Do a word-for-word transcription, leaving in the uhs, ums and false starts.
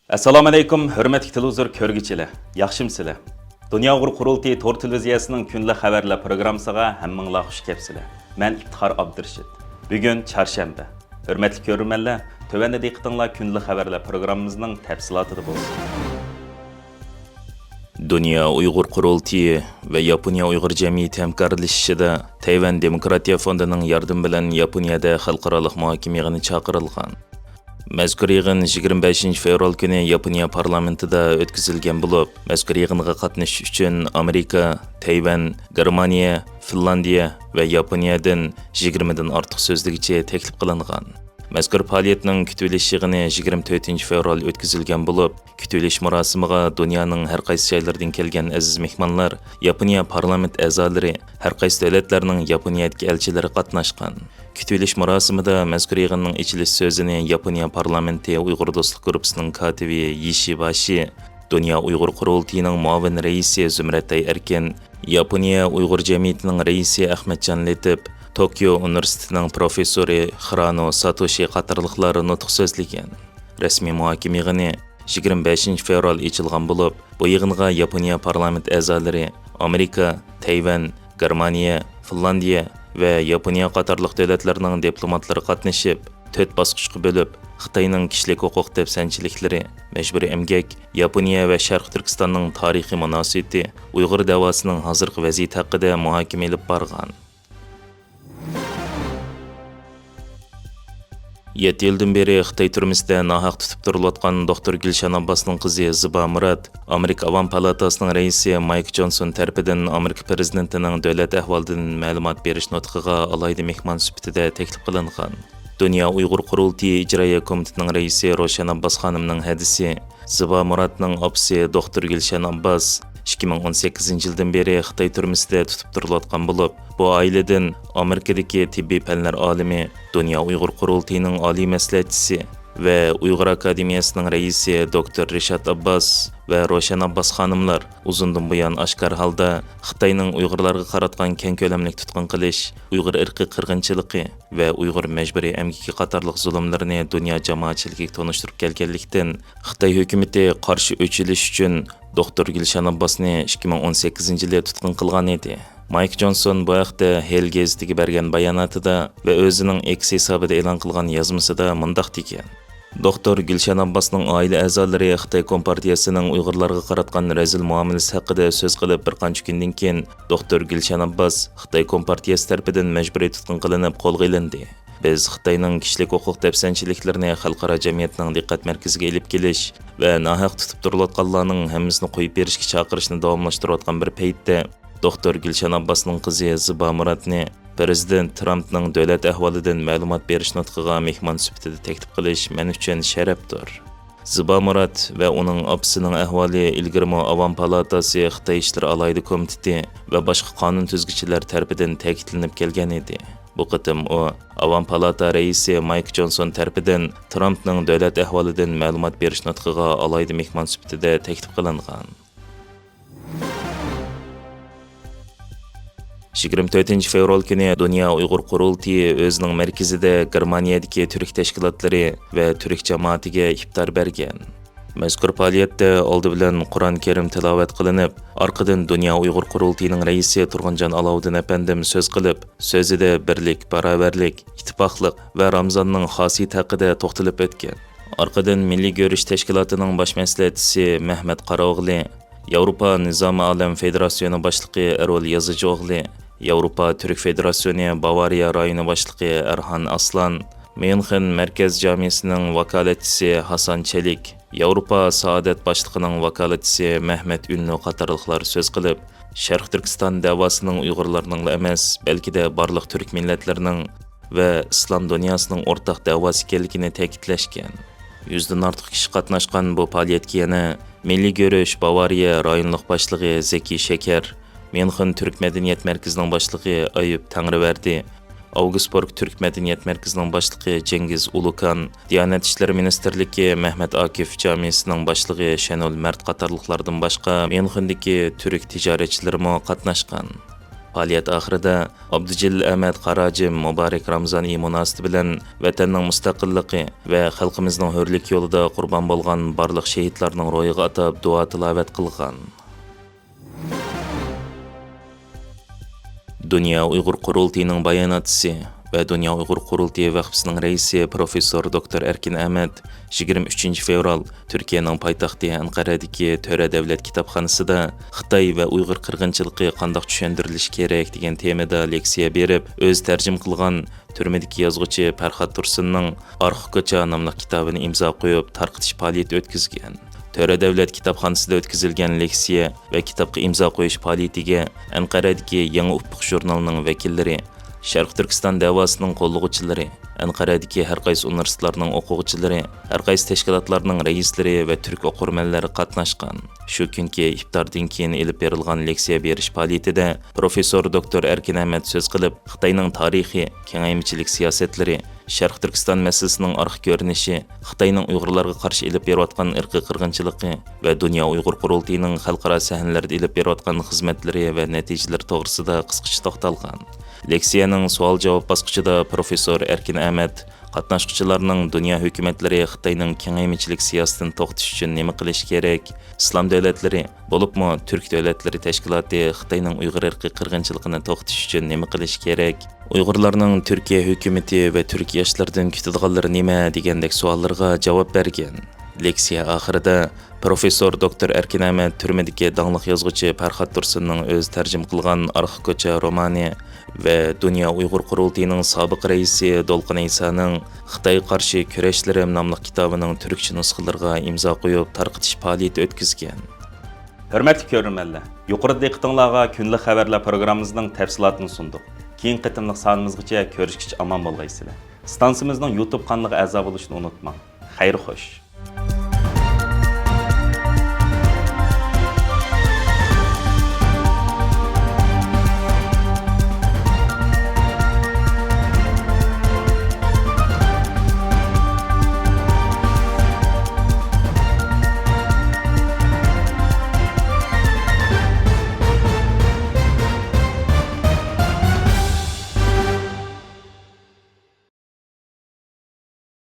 ئەسسالامۇئەلەيكۇم، ھۆرمەتلىك تېلېۋىزور كۆرگۈچىلەر، ياخشىمۇسىلەر؟ دۇنيا ئۇيغۇر قۇرۇلتىيى تور تېلېۋىزىيەسىنىڭ كۈندىلىك خەۋەرلەر پروگراممىسىغا ھەممىڭلار خۇش كەپسىلەر. مەن ئىپتىخار ئابدۇرېشىت. بۈگۈن چارشەنبە. ھۆرمەتلىك كۆرۈرمەنلەر، تۆۋەندە دىققىتىڭلار كۈندىلىك خەۋەرلەر پروگراممىمىزنىڭ تەپسىلاتىدا بولسۇن. دۇنيا ئۇيغۇر قۇرۇلتىيى ۋە ياپونىيە ئۇيغۇر جەمئىيىتى ھەمكارلىشىشىدا تەيۋەن دېموكراتىيە فوندىنىڭ ياردىمى بىلەن ياپونىيەدە خەلقئارالىق مۇھاكىمە يىغىنى چاقىرىلغان. مەزكۇر يىغىن يىگىرمە بەشىنچى فېۋرال كۈنى ياپونىيە پارلامېنتىدا ئۆتكۈزۈلگەن بولۇپ، مەزكۇر يىغىنغا قاتنىشىش ئۈچۈن ئامېرىكا، تەيۋەن، گېرمانىيە، فىنلاندىيە ۋە ياپونىيەدىن يىگىرمىدىن ئارتۇق سۆزلىگۈچى تەكلىپ قىلىنغان. مەزكۇر پائالىيەتنىڭ كۈتۈۋېلىش يىغىنى يىگىرمە تۆتىنچى فېۋرال ئۆتكۈزۈلگەن بولۇپ، كۈتۈۋېلىش مۇراسىمىغا دۇنيانىڭ ھەر قايسى جايلىرىدىن كەلگەن ئەزىز مېھمانلار، ياپونىيە پارلامېنت ئەزالىرى، ھەر قايسى دۆلەتلەرنىڭ ياپونىيەدىكى ئەلچىلىرى قاتناشقان. كۈتۈۋېلىش مۇراسىمىدا مەزكۇر يىغىننىڭ ئېچىلىش سۆزىنى ياپونىيە پارلامېنتى ئۇيغۇر دوستلۇق گۇرۇپپىسىنىڭ كاتىپى يىشى باشى، دۇنيا ئۇيغۇر قۇرۇلتىيىنىڭ مۇئاۋىن رەئىسى زۇمرەتئاي ئەركىن، ياپونىيە ئۇيغۇر جەمئىيىتىنىڭ رەئىسى ئەخمەتجان لېتىپ، توكيو ئۇنىۋېرسىتېتىنىڭ پروفېسسورى خىرانو ساتوشى قاتارلىقلار نۇتۇق سۆزلىگەن. رەسمىي مۇھاكىمە يىغىنى يىگىرمە بەشىنچى فېۋرال ئېچىلغان بولۇپ، بۇ يىغىنغا ياپونىيە پارلامېنت ئەزالىرى، ئامېرىكا، تەيۋەن، گېرمانىيە، فىنلاندىيە ۋە ياپونىيە قاتارلىق دۆلەتلەرنىڭ دىپلوماتلىرى قاتنىشىپ، تۆت باسقۇچقا بۆلۈپ، خىتاينىڭ كىشىلىك ھوقۇق دەپسەندىچىلىكلىرى، مەجبۇرىي ئەمگەك، ياپونىيە ۋە شەرقىي تۈركىستاننىڭ تارىخىي مۇناسىۋىتى، ئۇيغۇر دەۋاسىنىڭ ھازىرقى ۋەزىيىتى ھەققىدە مۇھاكىمە ئېلىپ بارغان. يەتتە يىلدىن بېرى خىتاي تۈرمىسىدە ناھەق تۇتۇپ تۇرۇلۇۋاتقان دوختۇر گۈلشەن ئابباسنىڭ قىزى زىبا مۇرات ئامېرىكا ئاۋام پالاتاسىنىڭ رەئىسى مايك جونسون تەرىپىدىن ئامېرىكا پىرېزىدېنتىنىڭ دۆلەت ئەھۋالىدىن مەلۇمات بېرىش نۇتقىغا ئالاھىدە مېھمان سۈپىتىدە تەكلىپ قىلىنغان. دۇنيا ئۇيغۇر قۇرۇلتىيى ئىجرائىيە كومىتېتىنىڭ رەئىسى روشەن ئابباس خانىمنىڭ ھەدىسى، زىبا مۇراتنىڭ ئاپىسى دوختۇر گۈلشەن ئابباس ئىككى مىڭ ئون سەككىزىنچى يىلدىن بېرى خىتاي تۈرمىسىدە تۇتۇپ تۇرۇلۇۋاتقان بولۇپ، بۇ ئائىلىدىن ئامېرىكىدىكى تېببىي پەنلەر ئالىمى، دۇنيا ئۇيغۇر قۇرۇلتىيىنىڭ ئالىي مەسلىھەتچىسى ۋە ئۇيغۇر ئاكادېمىيەسىنىڭ رەئىسى دوكتور رىشات ئابباس ۋە روشەن ئابباس خانىملار ئۇزۇندىن بۇيان ئاشكارا ھالدا خىتاينىڭ ئۇيغۇرلارغا قاراتقان كەڭ كۆلەملىك تۇتقۇن قىلىش، ئۇيغۇر ئىرقىي قىرغىنچىلىقى ۋە ئۇيغۇر مەجبۇرىي ئەمگىكى قاتارلىق زۇلۇملىرىنى دۇنيا جامائەتچىلىكىگە تونۇشتۇرۇپ كەلگەنلىكتىن، خىتاي ھۆكۈمىتى قارشى ئۆچ ئېلىش ئۈچۈن دوختۇر گۈلشەن ئابباسنى ئىككى مىڭ ئون سەككىزىنچى يىلى تۇتقۇن قىلغان ئىدى. مايك جونسون بۇ ھەقتە ھېل گېزىتىگە بەرگەن باياناتىدا ۋە ئۆزىنىڭ ئېكس ھېسابىدا ئېلان قىلغان يازمىسىدا مۇنداق دېگەن: دوختۇر گۈلشەن ئابباسنىڭ ئائىلە ئەزالىرى خىتاي كومپارتىيەسىنىڭ ئۇيغۇرلارغا قاراتقان رەزىل مۇئامىلىسى ھەققىدە سۆز قىلىپ بىر قانچە كۈندىن كېيىن، دوختۇر گۈلشەن ئابباس خىتاي كومپارتىيەسى تەرىپىدىن مەجبۇرىي تۇتقۇن قىلىنىپ قولغا ئېلىندى. بىز خىتاينىڭ كىشىلىك ھوقۇق دەپسەندىچىلىكلىرىنى خەلقئارا جەمئىيەتنىڭ دىققەت مەركىزىگە ئېلىپ كېلىش ۋە ناھەق تۇتۇپ تۇرۇلۇۋاتقانلارنىڭ ھەممىسىنى قويۇپ بېرىشكە چاقىرىشنى داۋاملاشتۇرۇۋاتقان بىر پەيتتە، دوختۇر گۈلشەن ئابباسنىڭ قىزى زىبا مۇراتنى پىرېزىدېنت ترامپنىڭ دۆلەت ئەھۋالىدىن مەلۇمات بېرىش نۇتقىغا مېھمان سۈپىتىدە تەكلىپ قىلىش مەن ئۈچۈن شەرەپتۇر. زىبا مۇرات ۋە ئۇنىڭ ئاپىسىنىڭ ئەھۋالى ئىلگىرىمۇ ئاۋام پالاتاسى خىتاي ئىشلىرى ئالاھىدە كومىتېتى ۋە باشقا قانۇن تۈزگۈچىلەر تەرىپىدىن تەكىتلىنىپ كەلگەن ئىدى. بۇ قېتىم ئۇ ئاۋام پالاتا رەئىسى مايك جونسون تەرىپىدىن ترامپنىڭ دۆلەت ئەھۋالىدىن مەلۇمات بېرىش نۇتقىغا ئالاھىدە مېھمان سۈپىتىدە تەكلىپ قىلىنغان. يىگىرمە تۆتىنچى فېۋرال كۈنى دۇنيا ئۇيغۇر قۇرۇلتىيى ئۆزىنىڭ مەركىزىدە گېرمانىيەدىكى تۈرك تەشكىلاتلىرى ۋە تۈرك جامائىتىگە ئىپتار بەرگەن. مەزكۇر پائالىيەتتە ئالدى بىلەن قۇرئان كەرىم تىلاۋەت قىلىنىپ، ئارقىدىن دۇنيا ئۇيغۇر قۇرۇلتىيىنىڭ رەئىسى تۇرغۇنجان ئالاۋۇدىن ئەپەندىم سۆز قىلىپ، سۆزىدە بىرلىك، باراۋەرلىك، ئىتتىپاقلىق ۋە رامزاننىڭ خاسىيىتى ھەققىدە توختىلىپ ئۆتكەن. ئارقىدىن مىللىي گۈرۈش تەشكىلاتىنىڭ باش مەسلىھەتچىسى مەھمەت قارائوغلى، ياۋروپا نىزامى ئالەم فېدېراتسىيونى باشلىقى ئەرول يازىچىئوغلى، ياۋروپا تۈرك فېدېراتسىيونى باۋارىيە رايونى باشلىقى ئەرھان ئاسلان، ميۇنخېن مەركەز جامىسىنىڭ ۋاكالەتچىسى ھاسان چېلىك، ياۋروپا سائادەت باشلىقىنىڭ ۋاكالەتچىسى مەھمەت ئۈنلۇ قاتارلىقلار سۆز قىلىپ، شەرقىي تۈركىستان دەۋاسىنىڭ ئۇيغۇرلارنىڭلا ئەمەس، بەلكىدە بارلىق تۈرك مىللەتلىرىنىڭ ۋە ئىسلام دۇنياسىنىڭ ئورتاق دەۋاسى ئىكەنلىكىنى تەكىتلەشكەن. يۈزدىن ئارتۇق كىشى قاتناشقان بۇ پائالىيەتكە يەنە مىللىي گۈرۈش باۋارىيە رايونلۇق باشلىقى زەكىي شەكەر، ميۇنخېن تۈرك مەدەنىيەت مەركىزىنىڭ باشلىقى ئەيۈپ تەڭرىۋەردى، ئاۋگسبورگ تۈرك مەدەنىيەت مەركىزىنىڭ باشلىقى جېنگىز ئۇلۇكان، دىيانەت ئىشلىرى مىنىستىرلىكى مەھمەت ئاكىف جامىسىنىڭ باشلىقى شەنۇل مەرد قاتارلىقلاردىن باشقا، ميۇنخېندىكى تۈرك تىجارەتچىلىرىمۇ قاتناشقان. پائالىيەت ئاخىرىدا ئابدۇجېلىل ئەمەت قاراجىم مۇبارەك رامىزان ئېيى مۇناسىۋىتى بىلەن ۋەتەننىڭ مۇستەقىللىقى ۋە خەلقىمىزنىڭ ھۆرلۈك يولىدا قۇربان بولغان بارلىق شېھىتلارنىڭ روھىغا ئاتاپ دۇئا تىلاۋەت قىلغان. دۇنيا ئۇيغۇر قۇرۇلتىيىنىڭ باياناتچىسى ۋە دۇنيا ئۇيغۇر قۇرۇلتىيى ۋەخپىسىنىڭ رەئىسى پروفېسسور دوكتور ئەركىن ئەمەت يىگىرمە ئۈچىنچى فېۋرال تۈركىيەنىڭ پايتەختى ئەنقەرەدىكى تۆرە دەۋلەت كىتابخانىسىدا خىتاي ۋە ئۇيغۇر قىرغىنچىلىقى قانداق چۈشەندۈرۈلۈشى كېرەك دېگەن تېمىدا لېكسىيە بېرىپ، ئۆزى تەرجىمە قىلغان تۈرمىدىكى يازغۇچى پەرھات تۇرسۇننىڭ ئارقا كوچا ناملىق كىتابىنى ئىمزا قويۇپ، تارقىتىش پائالىيىتى ئۆتكۈزگەن. تۆرە دەۋلەت كىتابخانىسىدا ئۆتكۈزۈلگەن لېكسىيە ۋە كىتابقا ئىمزا قويۇش پائالىيىتىگە ئەنقەرەدىكى يېڭى ئۇپۇق ژۇرنىلىنىڭ ۋەكىللىرى، شەرقىي تۈركىستان دەۋاسىنىڭ قوللىغۇچىلىرى، ئەنقەرەدىكى ھەر قايسى ئۇنىۋېرسىتېتلارنىڭ ئوقۇغۇچىلىرى، ھەر قايسى تەشكىلاتلارنىڭ رەئىسلىرى ۋە تۈرك ئوقۇرمەنلىرى قاتناشقان. شۇ كۈنكى ئىپتاردىن كېيىن ئېلىپ بېرىلغان لېكسىيە بېرىش پائالىيىتىدە پروفېسسور دوكتور ئەركىن ئەمەت سۆز قىلىپ، خىتاينىڭ تارىخى، كېڭەيمىچىلىك سىياسەتلىرى، شەرقىي تۈركىستان مەسىلىسىنىڭ ئارقا كۆرۈنۈشى، خىتاينىڭ ئۇيغۇرلارغا قارشى ئېلىپ بېرىۋاتقان ئىرقىي قىرغىنچىلىقى ۋە دۇنيا ئۇيغۇر قۇرۇلتىيىنىڭ خەلقئارا سەھنىلەردە ئېلىپ بېرىۋاتقان خىزمەتلىرى ۋە نەتىجىلىرى توغرىسىدا قىسقىچە توختالغان. لېكسىيەنىڭ سوئال-جاۋاب باسقۇچىدا پروفېسسور ئەركىن ئەمەت قاتناشقۇچىلارنىڭ دۇنيا ھۆكۈمەتلىرى خىتاينىڭ كېڭەيمىچىلىك سىياسىتىنى توختىتىش ئۈچۈن نېمە قىلىشى كېرەك؟ ئىسلام دۆلەتلىرى، بولۇپمۇ تۈرك دۆلەتلىرى تەشكىلاتى خىتاينىڭ ئۇيغۇر ئىرقىي قىرغىنچىلىقىنى توختىتىش ئۈچۈن نېمە قىلىشى كېرەك؟ ئۇيغۇرلارنىڭ تۈركىيە ھۆكۈمىتى ۋە تۈرك ياشلىرىدىن كۈتىدىغانلىرى نېمە؟ دېگەندەك سوئاللارغا جاۋاب بەرگەن. لېكسىيە ئاخىرىدا پروفېسسور دوكتور ئەركىن ئەمەت تۈرمىدىكى داڭلىق يازغۇچى پەرھات تۇرسۇننىڭ ئۆزى تەرجىمە قىلغان ئارقا كوچا رومانى ۋە دۇنيا ئۇيغۇر قۇرۇلتىيىنىڭ سابىق رەئىسى دولقۇن ئەيسانىڭ خىتايغا قارشى كۈرەشلىرىم ناملىق كىتابىنىڭ تۈركچە نۇسخىلىرىغا ئىمزا قويۇپ، تارقىتىش پائالىيىتى ئۆتكۈزگەن. ھۆرمەتلىك كۆرۈرمەنلەر، يۇقىرىدا دىققىتىڭلارغا كۈندىلىك خەۋەرلەر پروگراممىمىزنىڭ تەپسىلاتىنى سۇندۇق. كېيىنكى قېتىملىق سانىمىزغىچە كۆرۈشكىچە ئامان بولغايسىلەر. ئىستانسىمىزنىڭ يۇتۇب قانىلىغا ئەزا بولۇشنى ئۇنتۇماڭ. خەير خوش.